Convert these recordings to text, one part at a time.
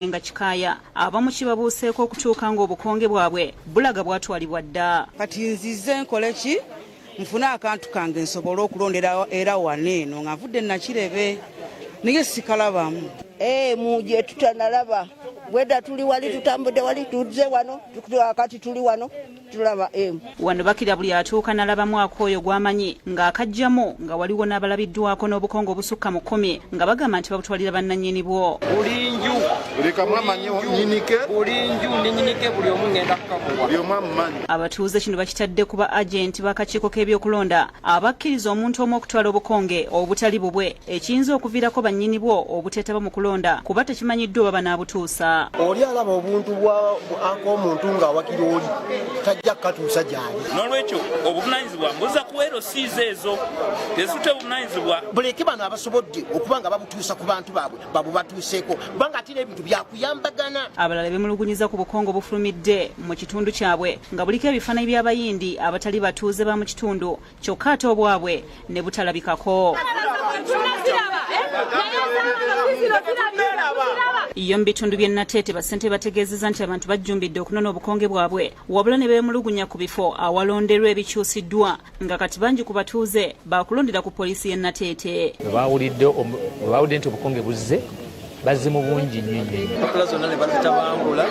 Nga Kikaaya abamu kibabuuseeko okutuuka ng'obukonge bwabwe bulaga bwatwalibwa dda. Kati nzize nkole ki? Nfune akantu kange nsobole okulondera era wano eno nga nvudde Nakirebe naye sikalabamu. Mu gye tutanalaba bwedda tuli wali tutambudde wali tuzze wano kati tuli wano tulaba emu. Wano bakira buli atuuka nalabamu akooyo gw'amanyi ng'akajjamu nga waliwo n'abalabiddwako n'obukonge obusukka mu 10 nga bagamba nti babutwalira bannannyini bwo. Buli nju buli kamu amanyi nnyinike, buli nju ndi nnyinike, buli omu ngenda kukamuwa, buli omu amumanyi. Abatuuze kino bakitadde ku ba agenti b'akakiiko k'ebyokulonda abakkiriza omuntu omu okutwala obukonge obutali bubwe ekiyinza okuviirako bannyini bwo obuteetaba mu kulonda kuba tekimanyiddwa oba banaabutuusa. Oli alaba obuntu ak'omuntu ng'awagira oli tajja kukatuusa gy'ali. N'olwekyo obuvunaanyizibwa mbuza ku LCs ezo tezitute obuvunaanyizibwa. Buleke bano abasobodde okuba nga babutuusa ku bantu baabwe babubatuuseeko kubanga ate n'ebintu byakuyambagana. Abalala bemulugunyiza ku bukonge obufulumidde mu kitundu kyabwe nga buliko ebifaananyi by'abayindi abatali batuuze ba mu kitundu kyokka ate obwabwe ne butalabikako. Yo mu bitundu by'e Nateete bassentebe bategeezezza nti abantu bajjumbidde okunona obukonge bwabwe wabula ne beemulugunya ku bifo awalonderwa ebikyusiddwa nga kati bangi ku batuuze baakulondera ku poliisi y'e Nateete. Bwe bawulidde nti obukonge buzze bazze mu bungi nnyo nnyo. Empapula zonna ne bazitabangula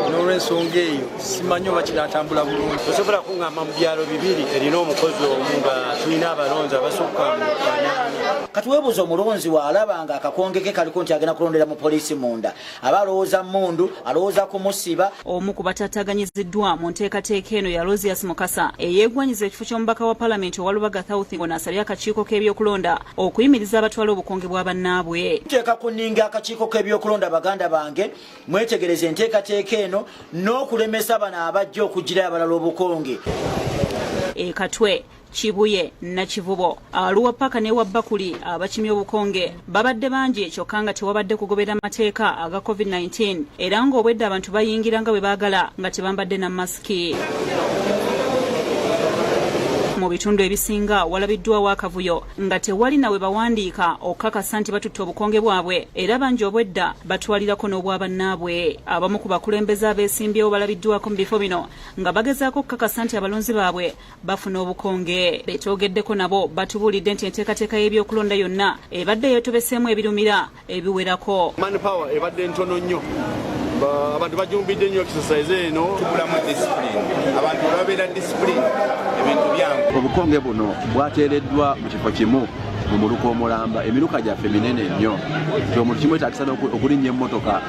n'olw'ensonga eyo simanyi oba kinaatambula bulungi. Osobola kuŋŋamba mu byalo bibiri erina omukozi omu nga tulina abalonzi abasukka mu 4. Kati weebuuza omulonzi w'alaba nga akakonge ke kaliko nti agenda kulondera mu poliisi munda aba alowooza mmundu, alowooza kumusiba. Omu ku bataataganyiziddwa mu nteekateeka eno ya Aloysius Mukasa eyeegwanyiza ekifo ky'omubaka wa palamenti owa Lubaga South ono asabye akakiiko k'ebyokulonda okuyimiriza abatwala obukonge bwa bannaabwe. Nteeka ku nninga akakiiko k'ebyokulonda baganda bange mwetegereze enteekateeka eno n'okulemesa bano abajja okuggyirayo abalala obukonge. E Katwe, Kibuye, Nakivubo, Arua Paka ne Wabbakuli abakimye obukonge babadde bangi kyokka nga tewabadde kugoberera mateeka aga COVID-19 era ng'obwedda abantu bayingira nga bwe baagala nga tebambadde na masiki. Mu bitundu ebisinga walabiddwawo akavuyo nga tewali na we bawandiika okukakasa nti batutte obukonge bwabwe era bangi obwedda batwalirako n'obwa bannaabwe. Abamu ku bakulembeze abeesimbyewo balabiddwako mu bifo bino nga bagezaako okukakasa nti abalonzi baabwe bafuna obukonge. Betwogeddeko nabo batubuulidde nti enteekateeka y'ebyokulonda yonna ebadde yeetobeseemu ebirumira ebiwerako. Manpower ebadde ntono nnyo. Abantu bajumbidde nnyo exercise eno. Tubulamu discipline. Abantu babeera discipline ebintu byangu. Obukonge buno bwateereddwa mu kifo kimu mu muluka omulamba. Emiruka gyaffe minene nnyo nti omuntu kimwetaagisa okulinnya emmotoka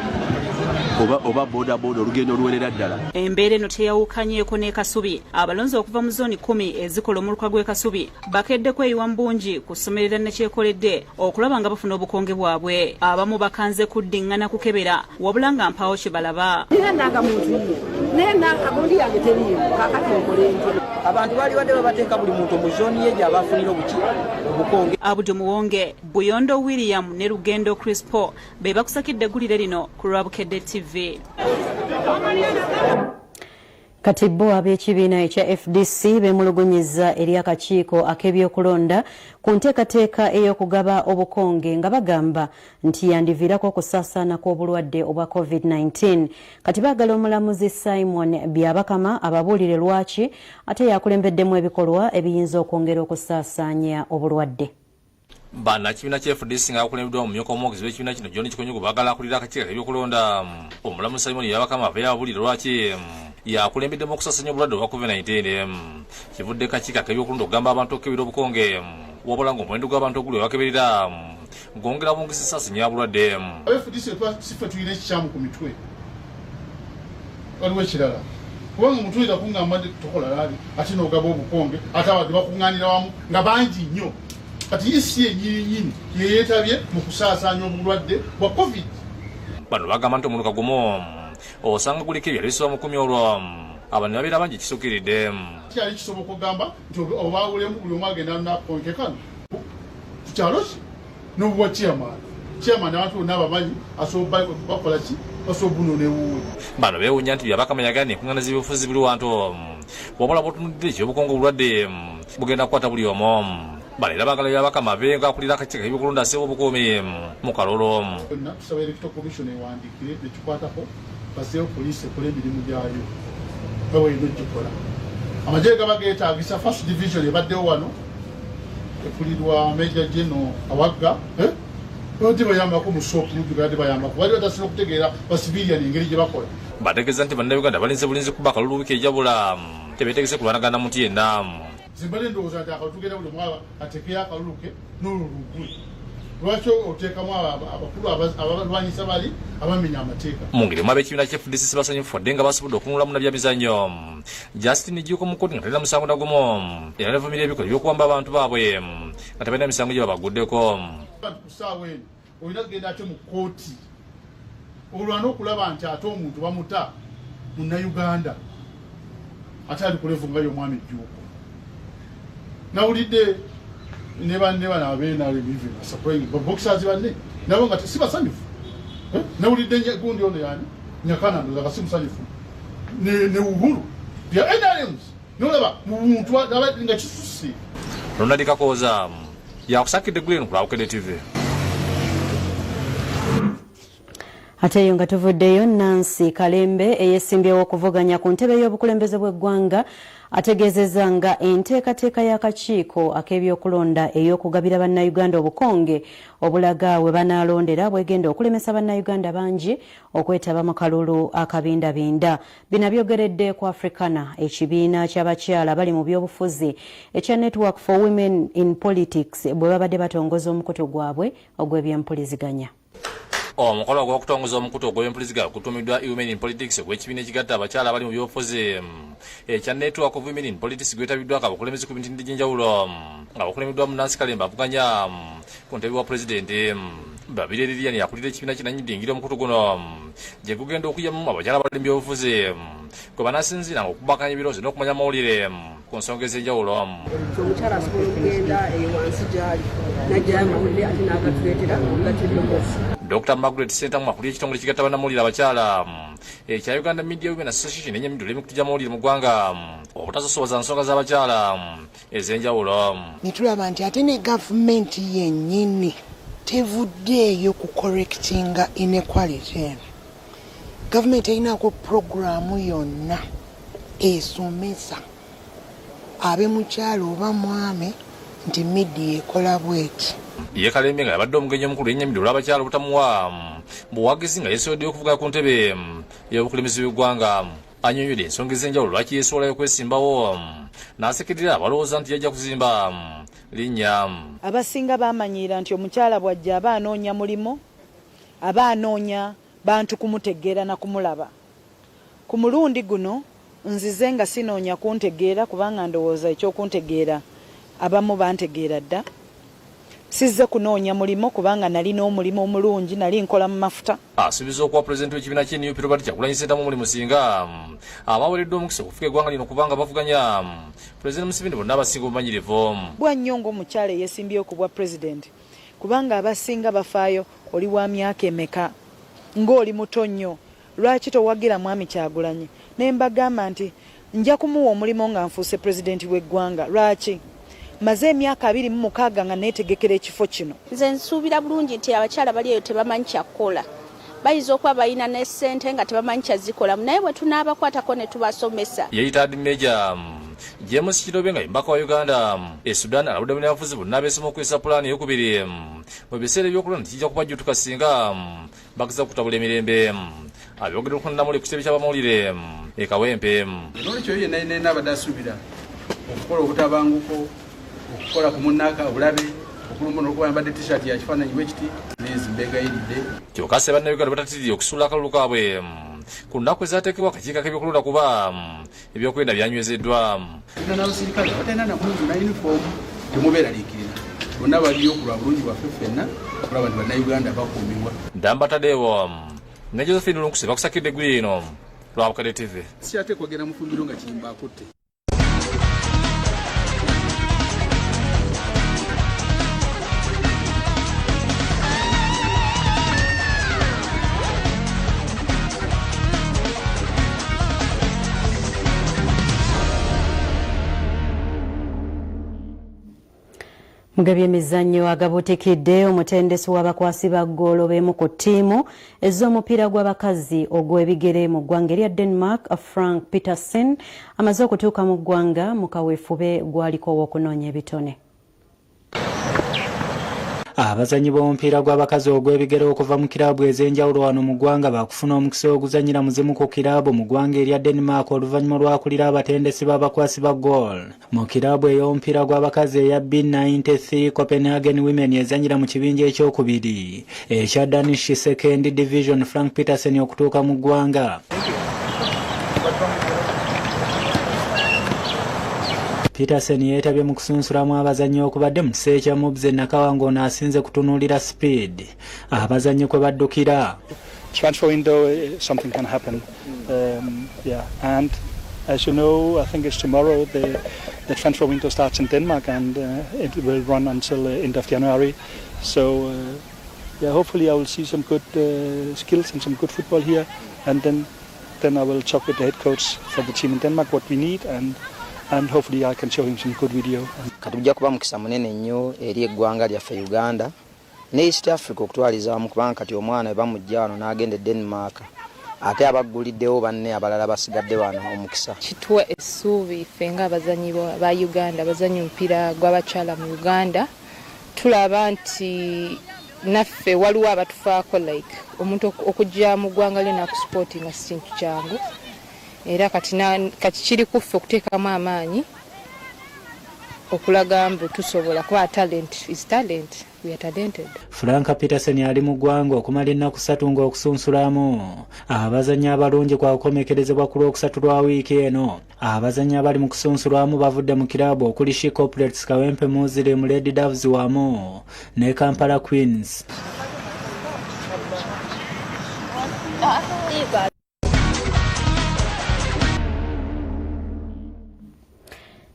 oba bodaboda olugendo oluwerera ddala. Embeera eno teyawukanyeeko n'e Kasubi. Abalonzi okuva mu zooni 10 ezikola omuluka gw'e Kasubi bakedde kweyiwa mu bungi ku ssomero erya Nakyekoledde okulaba nga bafuna obukonge bwabwe. Abamu bakanze kuddingana kukebera wabula nga mpaawo kye balaba. Nina ndangamuntu yiyo naye gundi yange teriiyo kaakati nkole ntya? Abantu baali badde babateeka buli muntu mu zooni ye gy'aba afunira obukonge. Abdu Muwonge, Buyondo William ne Lugendo Crispo be bakusakidde eggulire lino ku lwa Bukedde TV. Kati bo ab'ekibiina ekya FDC beemulugunyizza eri akakiiko ak'ebyokulonda ku nteekateeka ey'okugaba obukonge nga bagamba nti yandiviirako okusaasaana kw'obulwadde obwa COVID-19. Kati baagala omulamuzi Simon Byabakama ababuulire lwaki ate yakulembeddemu ebikolwa ebiyinza okwongera okusaasaanya obulwadde. Bannakibiina kya FDC nga bakulembeddwa omumyuka w'omwogezi w'ekibiina kino John Kikonyogo baagala akulira akakiiko ak'ebyokulonda omulamuzi Simon Byabakama aveeyo ababuulire lwaki yakulembeddemu okusaasaanya obulwadde obwa COVID-19. Kivudde kakiiko ak'ebyokulonda okugamba abantu okukebera obukonge wabula ng'omuwendo gw'abantu oguli webakeberera gwongera bwongezi nsaasaanya ya bulwadde. FDC si ffe tulina ekikyamu ku mitwe, waliwo ekirala kubanga omuntu oyinza kungamba nti tokola laali ate n'ogaba obukonge ate abantu bakuŋŋaanira wamu nga bangi nnyo. Kati isi yennyini nnyini yeyeetabye mu kusaasaanya obulwadde bwa COVID. Bano bagamba nti omuluka gumu osanga guliko ebyalo ebisoba mu 10 olwo abantu ne babeera bangi ekisukkiridde. Kyali kisoboka okugamba nti obaawulemu buli omu agenda n'akakonge kano ku kyalo ki n'obuwa chairman. Chairman abantu bonna abamanyi asobola bakola ki basobola obunoona ewuwe. Bano beewuunya nti Byabakama yagaana enkuŋŋaana z'ebyobufuzi buli wantu wabula bw'otunuulidde eky'obukonge obulwadde bugenda kukwata buli omu. Bano era baagala Byabakama ave ng'akulira akakiiko k'ebyokulonda asseewo obukuumi mu kalulu. Yonna tusaba Electoral Commission ewandiikire bekikwatako baseewo poliisi ekole emirimu gyayo nga bw'erina okugikola. Amagye gaba geetaagisa. First Division ebaddewo wano ekulirwa Major General Kawagga, babadde bayambako mu soap babadde bayambako bali batasina okutegeera ba civilian engeri gye bakola. Bategeeza nti Bannayuganda balinze bulinzi kuba akalulu wiiki ejabula, tebeetegese kulwanagana na muntu yenna. Nze mbadde ndowooza nti akalulu tugenda buli omu ateekeyo akalulu ke n'olwo lugwe. Lwaki oteekamu abakulu abalwanyisa bali abamenya amateeka? Mu ngeri emu ab'ekibiina kya FDC si basanyufu wadde nga basobodde okununula munnabyamizannyo Justin Juuko mu kkooti nga talina musango na gumu era nevumirira ebikolwa eby'okuwamba abantu baabwe nga tebalina misango gye babaguddeko. Ku ssaawa eno olina kugenda ate mu kkooti olwana okulaba nti ate omuntu bamuta Munnayuganda ate ali ku level nga y'omwami Juuko. Nawulidde ne banne bano ab'NRM even surprising boxers banne nabo nga si basanyufu. Nawulidde gundi ono yani Nyakana ndowooza nga si musanyufu ne Uhuru bya NRMs nolaba mu muntu nga kisusse. Ronald Kakooza yakusakidde Green ku Bukedde TV. Ate eyo nga tuvuddeyo, Nancy Kalembe eyesimbyewo okuvuganya ku ntebe y'obukulembeze bw'eggwanga ategeezezza nga enteekateeka y'akakiiko ak'ebyokulonda ey'okugabira Bannayuganda obukonge obulaga we banaalondera bwegenda okulemesa Bannayuganda bangi okwetaba mu kalulu akabindabinda. Bino abyogeredde ku Africana, ekibiina ky'abakyala abali mu byobufuzi ekya Network for Women in Politics bwe babadde batongoza omukutu gwabwe ogw'ebyempuliziganya. Omukolo ogw'okutongoza omukutu ogw'ebyempuliziganya gutuumiddwa Women in Politics ogw'ekibiina ekigatta abakyala abali mu byobufuzi ekya Network of Women in Politics gwetabiddwako abakulembeze ku mitendera egy'enjawulo nga bakulembeddwamu Nancy Kalembe avuganya ku ntebe wa pulezidenti. Babirye Lilian akulira ekibiina kinanyidingira omukutu guno gye gugenda okuyamu abakyala abali mu byobufuzi kwe banaasinziiranga okukubaganya ebirowoozo n'okumanya amawulire ku nsonga ez'enjawulo. Omukyala asobola okugenda eyo wansi gy'ali n'aggyayo amawulire ate n'agatuleetera nga tuli. Dr. Margaret Ssentamu akulira ekitongole ekigatta bannamawulire abakyala ekya Uganda Media Women Association ennyamiddwa olw'emikutu gy'amawulire mu ggwanga obutasosowaza nsonga z'abakyala ez'enjawulo. Ne tulaba nti ate ne gavumenti yennyini tevuddeeyo ku correctinga inequality eno. Gavumenti erinaako pulogulaamu yonna esomesa abe mukyala oba mwami nti midiya ekola bweti. Ye Kalembe nga yabadde omugenyi omukulu yennyamidde olw'abakyala obutamuwa buwagizi nga yeesowoddeyo okuvuga ku ntebe y'obukulembeze bw'eggwanga. Annyonnyodde ensonga ez'enjawulo lwaki yeesowolayo okwesimbawo n'asekerera abalowooza nti yajja kuzimba linnya. Abasinga baamanyiira nti omukyala bw'ajja aba anoonya mulimu, aba anoonya bantu kumutegeera na kumulaba. Ku mulundi guno nzize nga sinoonya kuntegeera kubanga ndowooza eky'okuntegeera abamu bantegeera dda. Sizze kunoonya mulimu kubanga nalina omulimu omulungi, nali nkola mu mafuta. Asuubiza okuwa pulezidenti w'ekibiina kye NUP Robert Kyagulanyi Ssentamu omulimu singa aba aweereddwa omukisa okufuga eggwanga lino kubanga bavuganya Pulezidenti Museveni bonna abasinga obumanyirivu. Bwa nnyo ng'omukyala eyeesimbyewo ku bwa pulezidenti kubanga abasinga bafaayo oli wa myaka emeka, ng'oli muto nnyo lwaki towagira Mwami Kyagulanyi ne mbagamba nti nja kumuwa omulimu nga nfuuse pulezidenti w'eggwanga. Lwaki? Mmaze emyaka 26 nga neetegekera ekifo kino. Nze nsuubira bulungi nti abakyala bali eyo tebamanyi kya kukola. Bayinza okuba balina ne ssente nga tebamanyi kya zikolamu naye bwe tunaabakwatako ne tubasomesa. Ye Retired Major James Kirobe nga ye mubaka wa Uganda e Sudan alabudde bannabyabufuzi bonna abeesoma okukozesa pulaani eyokubiri mu biseera ebyokulonda nti kijja kubajjuutuka singa bageza okutabula emirembe. Abyogedde olukunamuli ku kitebe ky'abamawulire e Kawempe. Nolwekyo ye yenna yenna abadde asuubira okukola obutabanguko, okukola ku munnaka obulabe, okulumba n'okuba yambadde t-shirt ya kifaananyi bwe kiti, please mbeegayiridde. Kyokka sse Bannayuganda batatiriye okusuula akalulu kaabwe ku nnaku ezaateekebwa akakiiko ak'ebyokulonda kuba ebyokwerinda byanywezeddwa. Tulina n'abasirikale abatalina na mundu na yunifoomu, temubeeraliikirira, bonna baliyo ku lwa bulungi bwaffe ffenna okulaba nti Bannayuganda bakuumibwa. Ndamba Tadeo ne Josephine Lunkuse bakusakidde eggulire lino lwa Bukedde TV. Sikyateekwa kugenda mu fumbiro nga Kiyimba akutte. Mu g'ebyemizannyo agabuutikidde, omutendesi w'abakwasi ba ggoolo b'emu ku ttiimu ez'omupiira gw'abakazi ogw'ebigere mu ggwanga erya Denmark, Frank Petersen, amaze okutuuka mu ggwanga mu kaweefube gw'aliko ow'okunoonya ebitone. Abazannyi b'omupiira gw'abakazi ogw'ebigere okuva mu kiraabu ez'enjawulo wano mu ggwanga baakufuna omukisa oguzannyira mu zimu ku kiraabu mu ggwanga erya Denmark oluvannyuma lw'akulira abatendesi b'abakwasi ba ggoolo mu kiraabu ey'omupiira gw'abakazi eya B93 Copenhagen Women ezannyira mu kibinja ekyokubiri ekya Danish Second Division, Frank Petersen okutuuka mu ggwanga. Petersen yeetabye mu kusunsulamu abazannyi okubadde mu kiseera kya Mubs e Nakawa ng'ono asinze kutunuulira sipiidi abazannyi kwe baddukira. Transfer window, something can happen. Yeah, and as you know, I think it's tomorrow the transfer window starts in Denmark, and it will run until the end of January. So yeah, hopefully I will see some good skills and some good football here, and then I will talk with the head coach for the team in Denmark what we need, and hopefully I can show him some good video. Kati gujja kuba mukisa munene nnyo eri eggwanga lyaffe Uganda ne East Africa okutwaliza wamu, kubanga kati omwana we bamujja wano n'agenda e Denmark, ate abagguliddewo banne abalala basigadde wano omukisa. Kituwa essuubi ffe ng'abazannyi ba Uganda, abazannyi omupiira gw'abakyala mu Uganda. Tulaba nti naffe waliwo abatufaako, like omuntu okujja mu ggwanga lyo n'akusupportinga si kintu kyangu, era kati kiri kuffe okuteekamu amaanyi okulaga mbu tusobola, kuba talent is talent, we are talented. Frank Petersen ali mu ggwanga okumala ennaku 3 ng'okusunsulamu abazannyi abalungi kwakukomekerezebwa ku Lwokusatu lwa wiiki eno. Abazannyi abali mu kusunsulwamu bavudde mu kiraabu okuli She Corporates, Kawempe Muslim, Lady Doves wamu ne Kampala Queens.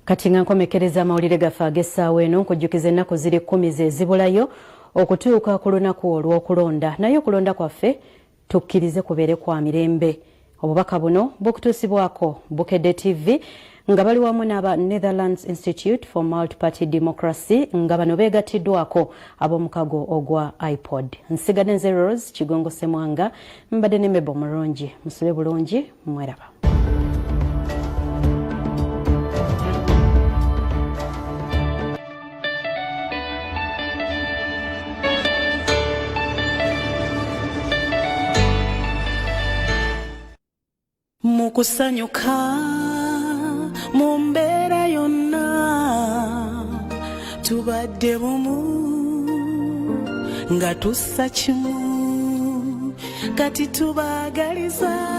Kati nga nkomekereza amawulire gaffe ag'essaawa eno, nkujjukiza ennaku ziri 10 ze zibulayo okutuuka ku lunaku olw'okulonda, naye okulonda kwaffe tukkirize kubeere kwa mirembe. Obubaka buno bukutuusibwako Bukedde TV nga bali wamu n'aba Netherlands Institute for Multiparty Democracy, nga bano beegattiddwako ab'omukago ogwa IPOD. Nsigadde nze Rose Kigongo Semwanga, mbadde ne Mebo Mulungi. Musule bulungi, mweraba. Mu kusanyuka, mu mbeera yonna, tubadde bumu nga tussa kimu. Kati tubaagaliza.